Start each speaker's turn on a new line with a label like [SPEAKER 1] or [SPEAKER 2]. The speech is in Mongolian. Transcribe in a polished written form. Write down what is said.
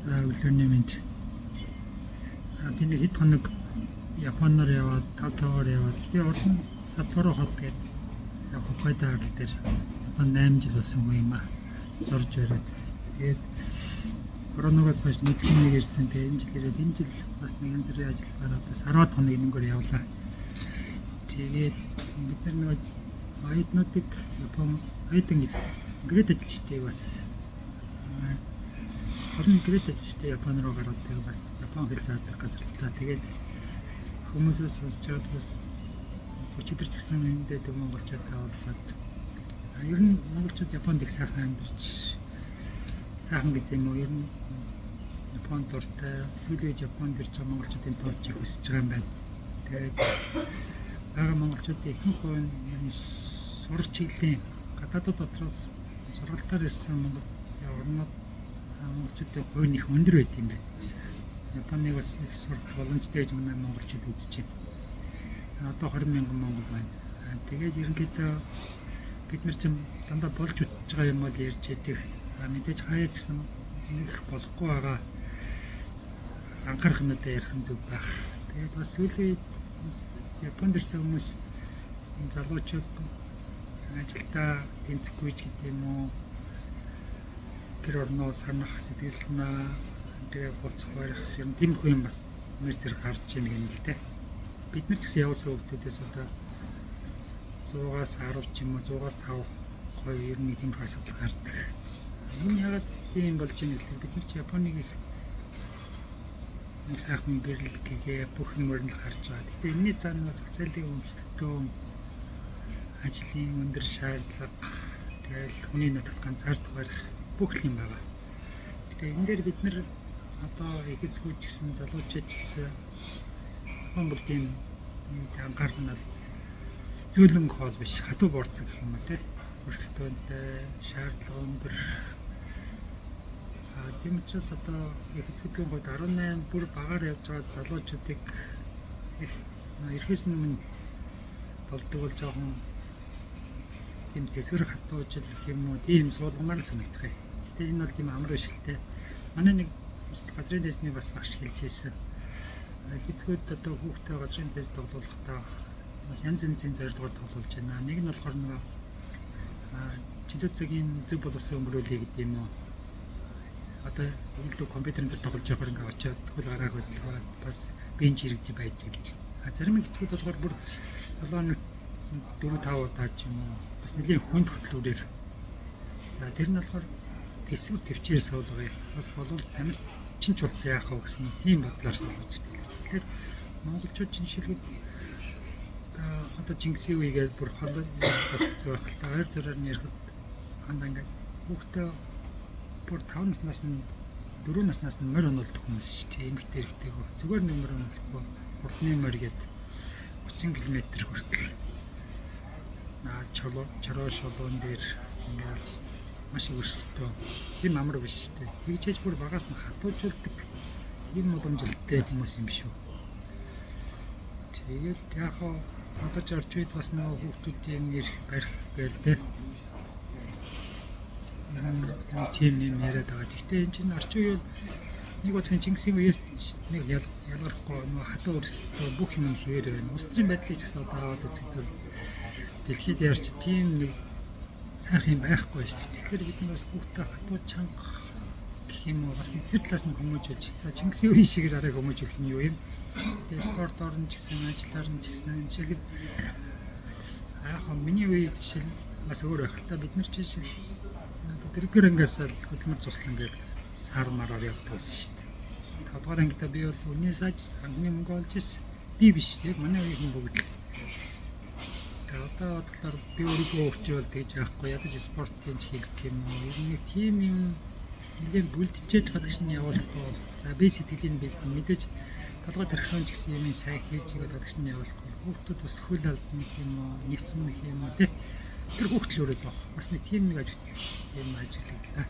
[SPEAKER 1] За, өглөөний мэнд. Би нэг хэд хоног Японоор яваад, Токиогоор яваад, би урд нь Саппоро хот гэдэг Хоккайдо арал дээр Япон 8 жил болсон хүн юм аа. Сурж бариад. Тэгээд коронавигоос хойш нүдлийн нэг ирсэн. Тэгээд энэ жил ирээд, энэ жил бас нэг янз бүрийн ажил гараад бас 10 хоног нэггээр явлаа. Тэгээд бид нар нөгөө оюутнуудыг, Япон оюутан гэж гэрээд ажилчдыг бас орон гэрээд ажилчдыг Япон руу гаргаад, тэгээд бас Япон хэл заадаг газар л та. Тэгээд хүмүүсээс сонсч байгаад, бас өчигдөр ч гэсэн энд байдаг монголчуудтай уулзаад, ер нь монголчууд Японд их сайхан амьдарч, сайхан гэдэг юм уу, ер нь Японд дуртай, сүүлийн үед Японд ирж байгаа монголчуудын тоо ч их өсөж байгаа юм байна. Тэгээд байгаа монголчуудын ихэнх хувь нь ер нь сурах чиглэлийн гадаадд дотроос сургалтаар ирсэн монгол орнууд монголчуудын хувь нь их өндөр байт юм байна. Японыг бас их сурах боломжтой гэж манай монголчууд үзэж байна. Одоо 20 мянган монгол байна. Тэгээд ерөнхийдөө бид нар ч дандаа болж үтж байгаа юм бол ярьж яадаг. Мэдээж хаяа ч гэсэн нэг болохгүй байгаа анхаарах юмудаа ярих нь зөв байх. Тэгээд бас сүүлийн үед бас Японд ирсэн хүмүүс, залуучууд ажилдаа тэнцэхгүй ч гэдэг юм уу, гэр орноо санах, сэтгэл санаа, тэгээ буцах барих юм, тиймэрхүү юм бас нэр зэрэг гарч ийн гэнэ л дээ. Бид нар ч гэсэн явуулсан хүмүүсээс одоо 100-аас 10 ч юм уу, 100-аас 5 гоё, ер нь тиймэрхүү асуудал гардаг. Энэ яагаад тийм болж байна гэхээр бид нар ч Японыг их нэг сайхан гэрэл гэгээ бүх юмөр нь л харж байгаа. Гэтэ энэний цаана зах зээлийн өрсөлдөөн, ажлын өндөр шаардлага, тэгэл хүний нутагт ганцаардах барих бүх юм байгаа. Гэтэ энэ дээр бид нар одоо их эзгүүд ч гэсэн, залуучууд ч гэсэн Япон бол тийм анхаарах нь зөөлөн хоол биш, хатуу борцог гэх юм уу, те. Өрсөлдөөнтэй, шаардлага өндөр. Тийм учраас одоо их эзгүүдийн хувьд 18 бүр багаар явж байгаа залуучуудыг их эрхээс өмнө болдог бол жоохон тийм тэсгэр хатуужил гэх юм уу, тийм суулгамаар л санагдах юм. Гэтэ энэ бол тийм амар биш л те. Манай нэг газрын тестний бас багш хэлж ирсэн. Эзгүүд одоо хүүхдээ газрын тест тоглуулахдаа бас янз янзын зорилгоор тоглуулж байна. Нэг нь болохоор нөгөө чөлөө цагийн зөв боловсон өнгөрөөлье гэдэг юм уу. Одоо үйлдэл компьютерын дээр тоглож явахаар ингээ очиод хөл гарааг хөдөлгөөд бас бенч хэрэгж байж гэж. А зарим эцгүүд болохоор бүр 7 хоног 4 5 удаа ч юм уу, бас нэлийн хүнд хөтлүүрээр. За, тэр нь болохоор тэсвэр төвчээр суулгая. Бас болвол тамирчин ч болсон яах вэ гэсэн тийм бодлоор суулгаж байна. Тэгэхээр монголчууд жишээлбэл одоо Чингисийн үегээд бүр хол бас хэцүү байх л та. Ойр зураар нь ярихад хандаа ингээд хүүхдээ бүр 5 наснаас нь, 4 наснаас нь морь унуулдаг хүмүүс шүү дээ. Эмэгтэй эрэгтэйгөө. Зүгээр нэг морь унуулахгүй, хурдны морь гээд 30 км хүртэл чороо чороо шулуун дээр ингээд маш их өрсөлдөө. Тийм амар биш шүү дээ. Тэгж хийж бүр багаас нь хатуужуулдаг тийм уламжилттай хүмүүс юм шүү. Тэгээд яг хаа одоо ч орч үед бас нөгөө хүүхдүүдийн эрх барих гээл те. Тийм юм яриад байгаа. Гэхдээ энэ чинь орчин үеийн нэг бодлын Чингисийн үеэс нэг ялгархгүй нөгөө хатуу өрсөлдөө бүх юм нь хэвээр байна. Улс төрийн байдлыг ч гэсэн одоо аваад үзэхэд дэлхийд ярьч тийм нэг сайхан юм байхгүй шүү дээ. Тэгэхээр бид нар бас хүүхдээ хатуу чанга гэх юм уу, бас нэг тэр талаас нь хүмүүжүүлж, за, Чингисийн үеийн шигээр арай хүмүүжүүлэх нь юу юм. Тэгээ спорт орно ч гэсэн, ажиллаар нь ч гэсэн, жишээлбэл яг миний үе жишээл бас өөр байх л та. Бид нар жишээл дөрөвдүгээр ангиас л хөдөлмөр цуслан гээл сар мараар явдаг байсан шүү дээ. Тавдугаар ангидаа би бол үнээс саж анхны мөнгө олж ирсэн. Би биш, яг манай үеийн бүгд л. Тэгээ одоо бодлоор би өөрийгөө өвчөөл тэгж яахгүй, ядаж спортын хийх юм уу. Ер нь нэг тийм юм нэлээд бүлдчихэд гадагш нь явуулахгүй бол, за, би сэтгэлийн бэлдэн, мэдээж толгой тархион ч гэсэн юм сайн хийж игээд гадагш нь явуулахгүй хүүхдүүд бас хөл алдна гэх юм уу, нэгцэн гэх юм уу, тий. Тэр хүүхдэл өөрөө зовх. Бас нэг тийм нэг ажигдал юм ажиглагдлаа.